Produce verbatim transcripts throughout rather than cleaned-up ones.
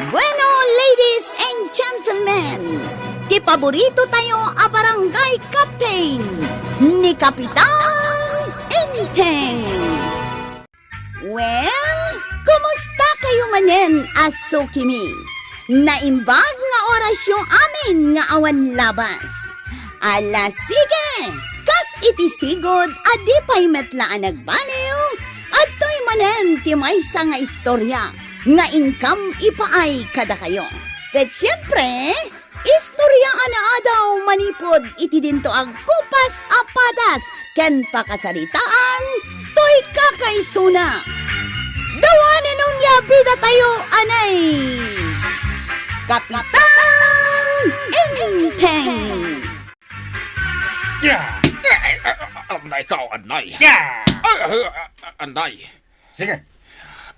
Bueno, ladies and gentlemen, ti paborito tayo a barangay captain, ni Kapitan Enteng. Well, kumusta kayo manen a sukimi? Naimbag nga orasyo amin nga awan labas. Ala, sige! Kas iti sigud a di pay met la a nagbaliw, adtoy manen ti maysa nga istorya nga inkam ipaay kadakayo. Ket siempre, istorya a naadaw manipud iti dinto a gupas a padas ken pakasaritaan toy kakaisuna. Dawanen onia bida tayo, anay! Kapitan Enteng! Ya! Ay, ay, ay, ay, anay ka, anay. Ya! Ay, ay, ay, anay. Sige.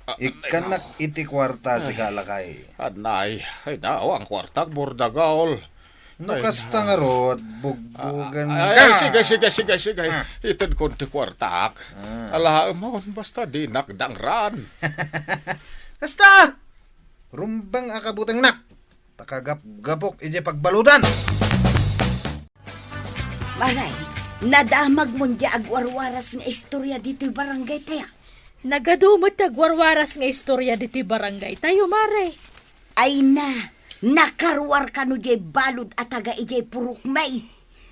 Ah, ikkannak iti kuarta, sika, lakay. Anay, ay, naawa ang kuartak, Burdagol. No kasta ngarud, bugbugan ka. Ay, sige, sige, sige, sige. Ah. Itedkon ti kuartak. Ah. Alaem, basta dinak dangran. Kasta! Rumbeng a kabutengnak. Ta kagapgapok idiay pagbaludan. Maray, nadamagmon diay agwarwaras nga istorya ditoy barangay taya. Nagadu met ti agwarwaras nga istorya ditoy barangay tayo, Maray. Ay na, nakaruar kano diay balud a taga idiay purok may.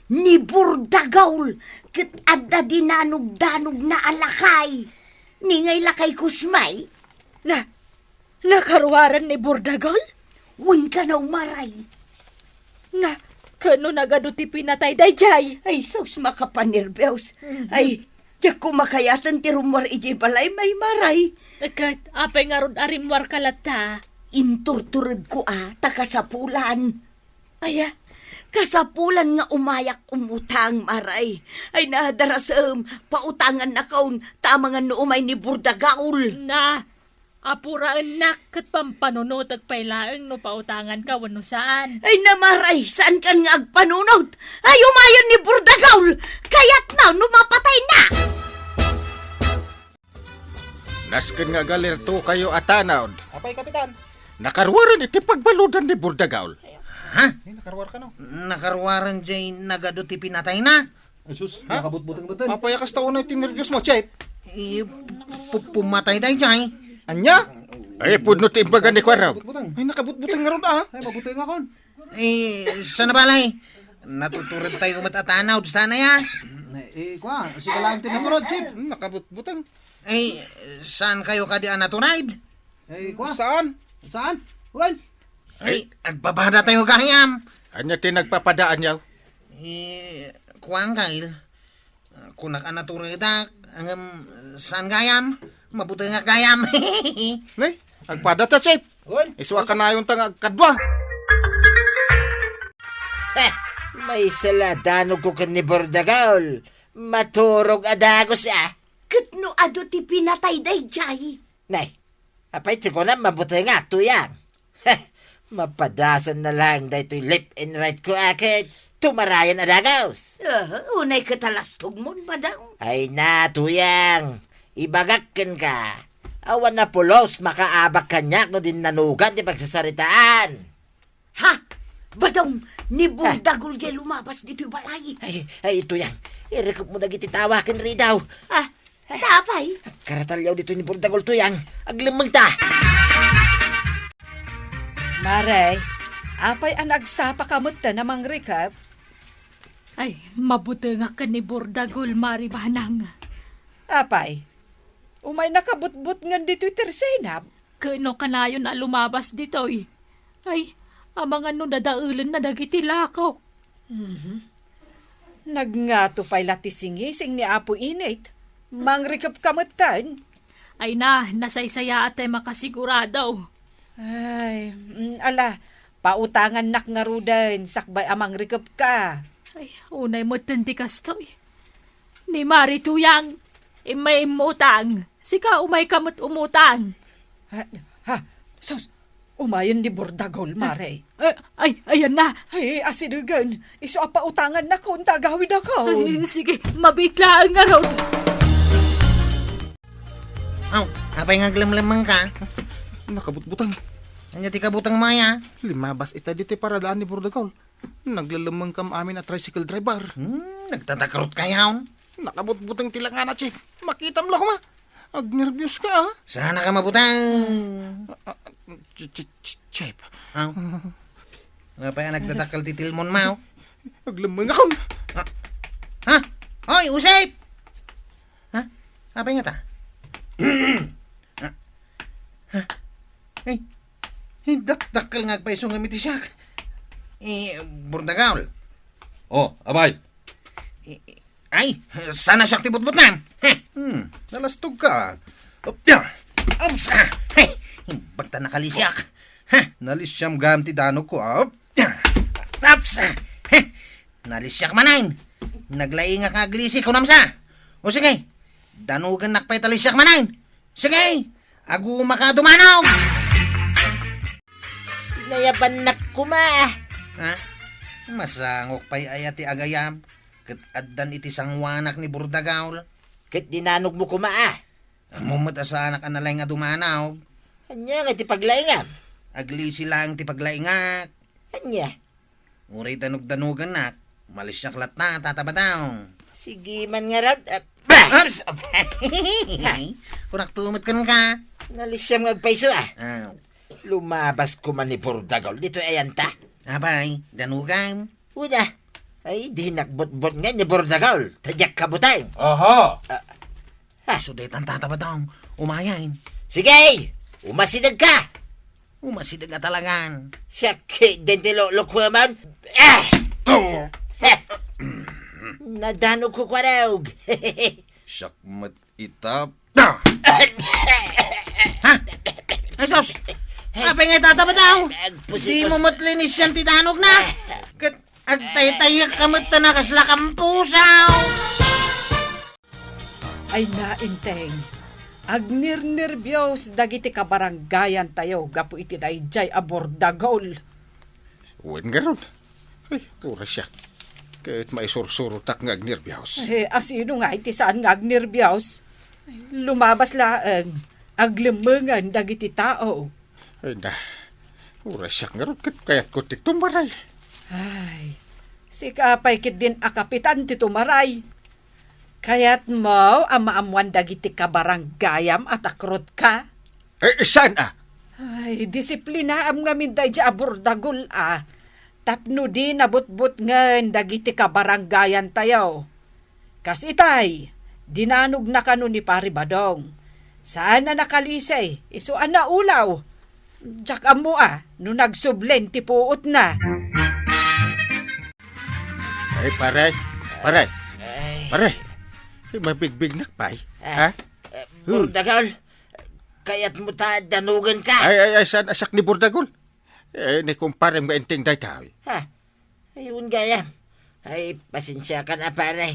Ni Burdagaul, ket adda dinanugdanogna a lakay. Ni ngay lakay kusmay? Na, Nakaruaren ni Burdagol? Wen kano, Maray. Na, kano nagadu ti pinatay daydiay? Ay, sus, makapanerbios. Mhm. Ay, diak ko makayaten ti rummuar idiay balay, may Maray. Ket, apay ngarud a rimmuarka latta? Inturturedko a, ta kasapulan. Aya? Kasapulan nga umayak umutang, Maray. Ay, nadarasem, pautangannakon, ta amangan no umay ni Burdagaul. Na, Apuraennak ket pampanunotek pay laeng no pautanganka wenno saan. Ay, na, Maray, saankan nga agpanunot? Ay, umayen ni Burdagaul! Kayatna no mapatayna! Nasken nga agalirto kayo a tanod. Apay, Kapitan? Nakaruaren iti pagbaludan ni Burdagaul. Ha? Ay, nakaruar kano? Nakaruaren jay nagadu ti pinatayna? Ay, sus, ha? Nakabutbuteng-buteng. Apay a kasta unay ti nerbios mo, Chief? Eh, pu-, pumatay daydiay. Ania? Ay, pudno ti imbaga ni Kuarog. Butbuteng. Ay, nakabutbuteng ngarud, ah. Ay, mabuteng akon. Eh, sana balay. Natutured tayo met a tanod, sana ya. Eh, kua, sika lang ti naturod, Chief. Hmm, nakabutbuteng. Eh, saan kayo kadi a natured? Eh, kua? Saan? Saan? Wen? Ay, agpapada tayo gayam. Ania ti nagpapadaan yaw? Eh, kuan, Kyle. Kunak a naturedak, ngem saan gayam? Mabutengak gayam. Ne, agpada ta, Chief. Wen? Isu a kanayon ta nga agkadua. Heh, maysa la danogko ken ni Bordagol. Maturog a dagus, ah. Ket no adu ti pinatay daydiay? Nay, apay ti kunam mabutengak, Tuyang? Heh, mapadasan na lang daytoy left and right ko, a, ket tumarayan a dagus. Ah, unay ket a lastogmon, Badang. Ay na, Tuyang, ibagak kenka, awan a pulos makaabak kaniak no dinnanogan ti pagsasaritaan. Ha? Badong, ni Burdagol diay lumabas ditoy balay. Ay, ay, Tuyang, irikepmo dagiti tawa ken ridaw. Ah, apay? Karatalyaw ditoy ni Burdagol, Tuyang. Aglemmengta. Mare, apay a nagsapaka metten a mangrikep? Ay, mabutengak ken ni Burdagol, Mare Banang. Apay? Umay nakabutbutngen ditoy tersenap? Ket no kanayon a lumabas ditoy, ay, amangan no dadaelenna dagiti lakok. Mhm. Nagngato pay la ti singising ni Apo Init. Mangrikepka metten. Ay na, nasaysayaat tay makasigurado. Ay, mm, ala, pautangannak ngaruden sakbay a mangrikepka. Ay, unay metten ti kastoy. Ni Mari Tuyang, immay immutang. Sika, umayka met umutang. Ha? Ha? Sus, umayen ni Bordagol, Mare. Eh, ay, ayan na. Ay, asidegen. Isu a pautangannakon ta agawidakon. Ay, sige, mabiit laeng ngarud. Aw, apay nga aglemlemmengka? Nakabutbuteng. Ania ti kabutengmo aya? Limabas ita ditoy paradaan ni Burdagol. Naglelemmengkam amin a tricycle driver. Hmm, nagtatakrot kayon? Nakabutbuteng ti langana, Chief. Makitam la koma. Agnerbios ka, ah. Sana ka mabutang. Ah, ah, ch-, ch-, ch-, Chief. Aw. Nga pa yan nagdadakkel ti tilmon mo? Aglemmeng akon. Ah. Ha? Oy, Usep! Ha? Apay nga ta? Ha? Ha? Ay, ay, dakdakkel nga agpayso nga miti siak. Eh, Burdagol. Oh, apay. Eh, ay, sana siak ti butbutnam. Heh. Hmm, nalastog ka. Op, ya. Ops, ah. Hey, bagta nakalisiak. Heh, nalisiam gam ti danogko, ah. Op, ya. Ops, ah. Heh. Nalisiak manen. Naglaingak nga aglisi, kunam sa. O sige, danugennak pay ta lisiak manen. Sige, agumaka a dumanog. Nayabannak koma. Ha? Masangok pay aya ti agayam, ket addan iti sanguanak ni Burdagol. Ket dinanogmo koma, a? Ammom met a saanak a nalaing a dumanog. Ania nga ti paglaingam? Aglisi laeng ti paglaingak. Ania? Uray danogdanogennak, malisiak latta, Tata Badong. Sige man ngarud, ah, bah! Oops! Kunak tumot kenka. Nalisiam nga agpayso, ah. Ah. Lumabas koma ni Burdagol ditoy ayanta. Apay, danogam. Una, ay, dinak butbutngen ni Burdagol. Ta diak kabuteng. Aha! Ah, Ha? Isu daytan, Tata Badong. Umayen. Sige! Umasidegka! Umasideg a talagan. Sakit den ti luklukuemon. Ah! Oh. Ha! Nadanogko kua. Siak met ita. Ah! Ha? Ay, sus! Apay nga, Tata Badong? Agpusit-, dimo met linisian ti danogna. Ket agtaytayak ka met ta nakasla kampusaw. Ay na, Enteng, agnernerbios dagiti kabaranggayantayo gapu iti daydiay a Burdagol. Wen ngarud. Ay, uray siak. Ket maisursurotak nga agnerbios. Eh, asino nga iti saan nga agnerbios? Lumabas laeng, aglemmengen dagiti tao. Ay na, uray siak ngarud ket kayatko ti tumaray. Ay, sika pay ketdin a kapitan ti tumaray. Kayatmo a maammoan dagiti kabaranggayam a takrotka? Eh, saan a? Ay, disiplinaam ngamin daydiay a Burdagol a, tapno di nabutbutngen dagiti kabaranggayantayo. Kas itay, dinanogna kano ni Pari Badong. Saan a nakalisi, isu a naulaw. Diak ammo a no nagsublen ti puotna. Ay, pare. Pare. Ay. Pare. Ay, mabigbignak pay. Ah, ha? Eh, hmm. Burdagol, kayatmo ta danogenka? Ay, ay, ay, saan a siak ni Burdagol? Eh, ni kumparem nga Enteng daytoy. Ha? Ay, wen gayam. Ay, pasensiakan a, pare.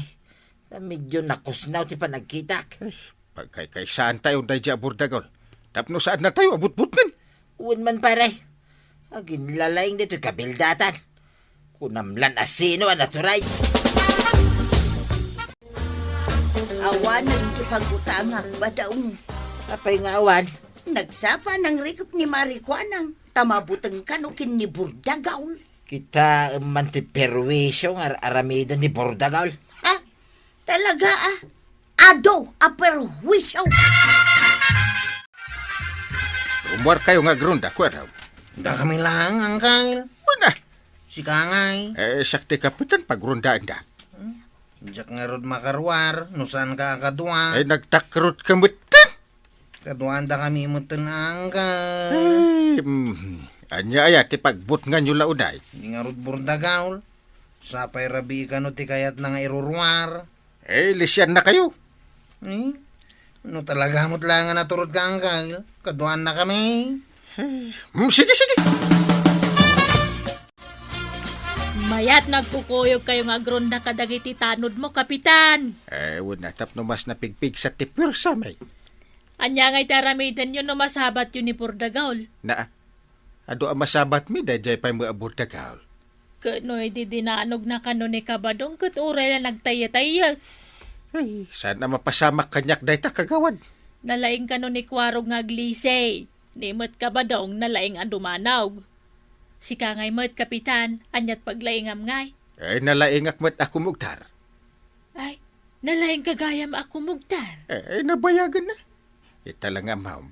Medyo nakusnaw ti panagkitak. Ay, pagkaykaysaantayo daydiay a Burdagol. Tapno saannatayo a butbutngen. Wen man, pare. Aginlalaing ditoy kabildatan. Kunam lan a sino a naturay. Awanen ti pagutangak, Badong. Apay nga awan? Nagsapa nang rikep ni Marikuanang ta mabuteng kano ken ni Burdagol. Kitaem man ti perwisio nga ar-aramiden ni Burdagol. Ha? Talaga, a? Adu a perwisio! Rummuarkayo nga agronda, kuarog. Dakami laeng, Angkel. Una. Sika ngay. Eh, siak ti kapitan, pagrondaenda. Hmm? Diak ngarud makaruar, no saanka a kadua. Ay, nagtakrotka metten. Kaduaandakami metten, Angkel. Ay, mm, ania aya ti pagbutnganyo la unay? Di ngarud Burdagol. Sapay rabii kano ti kayatna nga iruruar. Eh, lisiannakayo. Eh, no talaga met la nga naturodka, Angkel, kaduaannakami. Eh, mm, sige, sige. Mayat nga agkukuyogkayo nga agronda kadagiti tanodmo, Kapitan. Eh, wen a, tapno mas napigpigsat ti puersami. Ania ngay ti aramidenyo no masabatyo ni Burdagol? Naa, adu a masabatmi daydiay pay met a Burdagol. Ket no idi dinanogna kano ni Kabadong ket uray la nagtayyatayyek. Ay, saan a mapasamak kaniak dayta, kagawad? Nalaing kano ni Kuarog nga aglisi. Ni met ka, Badong, nalaing a dumanog. Sika ngay met, Kapitan, ania't paglaingam ngay? Eh, nalaingak met a kumugtar. Ay, nalaing ka gayam a kumugtar? Eh, nabayagen na. Ita la nga ammom.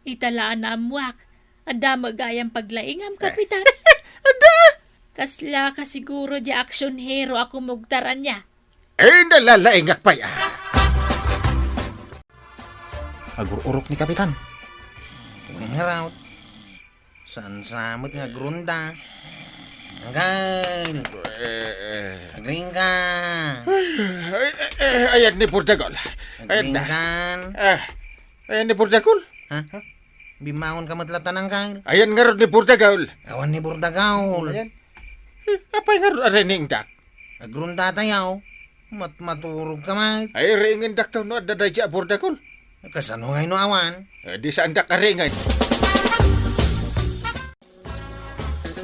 Ita la a naammuak. Adda met gayam paglaingam, Kapitan. Adda! Kasla ka siguro diay action hero a kumugtar ania? Eh, nalalaingak pay, ah. Agur-urok ni Kapitan. Ngarud. Saan sa met nga agrunda? Angkel! Eh, eh. Agring ka! Ay, ay, ay, ayan ni Burdagol. Agring ka! Ah, ayan ni Burdagol. Ha? Bimmangon ka met latta, Angkel? Ayan ngarud ni Burdagol. Awan ni Burdagol. Ayan. Eh, apay ngarud a riingdak? Agrunda tayo. Mat-, maturog ka met. Ay, riingendak no adda daydiay a Burdagol. Kasano ngay no awan? Eh, di saandak a ringen.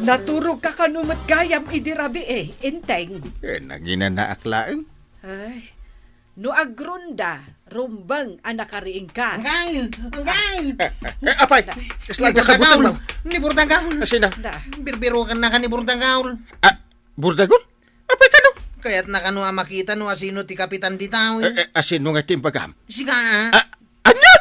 Naturog ka kano met gayam idi rabii, eh, Enteng? Eh, nanginanaak laeng. Ay, no agrunda, rumbeng a nakariing ka. Angkel! Angkel! Eh, eh, eh, apay, kasla Ni Burdagol! Ni Burdagol! Asina? Da. Birbirukan na ka ni Burdagol. Ah, Burdagol? Apay kano? Kayatna kano a makita no asino ti kapitan dita, eh. Eh, eh, asino nga ti imbagam? Sika, ah. Ah, ania?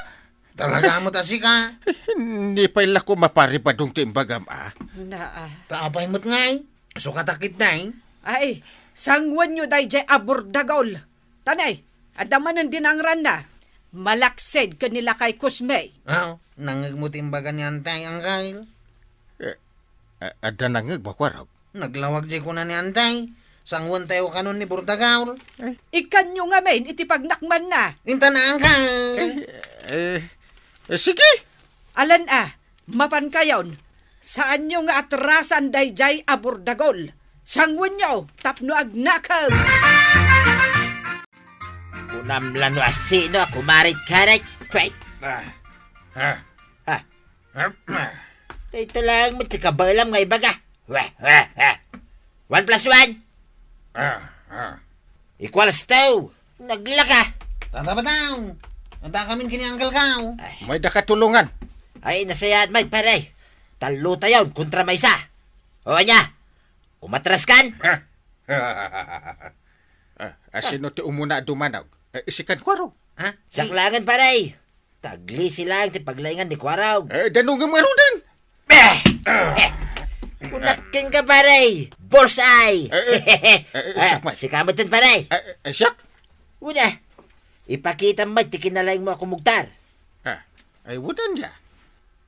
Talaga met a sika. Eh, ni pay la ko maparibadong ti imbagam, ah. Na, ah. Ta apay met ngay? Sukatak itday. Ay, sanguenyo daydiay a Burdagol. Tanay, adda manen di nangranna. Malaksid ken ni lakay Cosme. Ah, nangngegmo ti imbaga ni Antay, Angkel? Eh, a-, adda nangngegmo, Kuarog? Naglawag diay kuna ni Antay. Sanguentayo kanon ni Burdagol. Eh? Ikanyo ngamin iti pagnakmanna. Inta na, Angkel. Eh, eh, eh, sige. Alan a, mapankayon. Saanyo nga atrasan daydiay a Burdagol. Sanguenyo tapno agnakem. Kunam la no asino a kumarit-karit. Wait. Ah. Ah. Ah. Dayta laeng met ti kabaelam nga ibaga. Weh, weh, weh. One plus one? Ah, ah. Equals two. Naglaka. Tata Badong, adda kamin ken ni Angkel Kao. Ay. Mayda katulongan. Ay, nasayaat met, pare. Tallotayon kontra maysa. O, ania? Umatras kan? Ah, asino ti umuna a dumanog? Eh, isikan, Kuarog. Ha? Siak laengen, pare. Taglisi laeng ti paglaingan ni Kuarog. Eh, danongem ngaruden. Eh! Eh! Kunak kenka, pare! Bullseye! Eh, eh, eh, eh, ah, siak met. Sika metten, pare! Eh, eh, eh, siak? Una, ipakitam met ti kinalaingmo a kumugtar. Ah, ay, unan dia.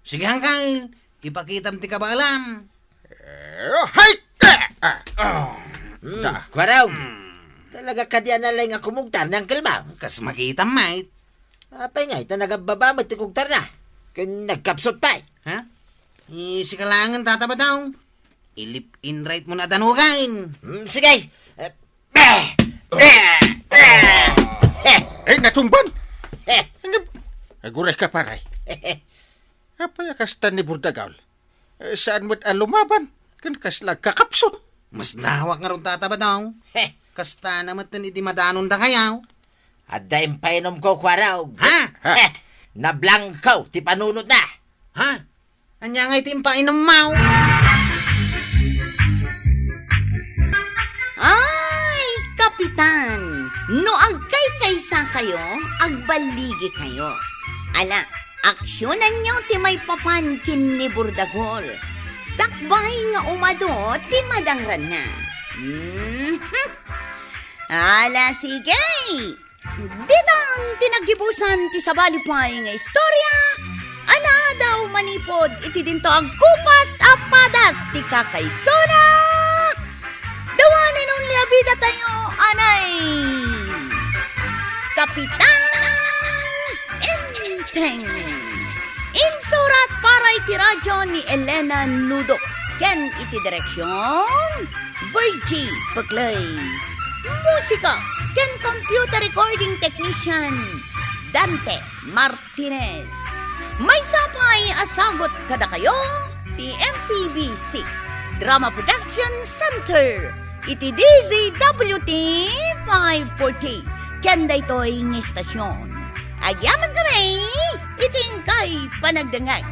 Sige, Angkel. Ipakitam ti kabaelam. Eh, oh, hay! Eh, ah. Oh. Hmm, da. Kuarog. Hmm. Talaga kadi a nalaing a kumugtar ni Angkel Mau? Kas makitam met. Apay ngay ta nagabbaba met ti kugtarna? Ken nagkapsut pay. Ha? Eh, sika laengen, Tata Badong. I-left and right mo na danugan. Hmm, sige. Eh, eh, eh, eh, eh. Eh, natumban. Eh. Aguray ka, pare. Apay a kasta ni Burdagol? Eh, saan met a lumaban? Ken kasla kakapsut. Mas nawak ngarud, Tata Badong. Heh. Kasta na met idi madanondakayo. Adda impainomko, Kuarog. Ha? Ha? Heh. Nablangko ti panunotna. Ha? Ania ngay ti impainommo? Ay, Kapitan, no agkaykaysakayo, agballigikayo. Ala, aksionanyo ti maipapan ken ni Burdagol. Sakbay nga umadu ti madangranna. Mhm. Ala, sige. Ditan ti naggibusan ti sabali pay nga istorya a naadaw manipud iti dinto agkupas a padas ti kakaisuna. The one and only a bidatayo, anay Kapitan Enteng. Insurat para iti radyo ni Elena Nudok ken iti direksion, Virgie Peclay. Musika ken computer recording technician, Dante Martinez. Maysa pay a sagut kadakayo ti M P B C Drama Production Center iti D Z W T five forty ken daytoy nga istasyon. Agyaman kami iti inkay Panagdengngeg,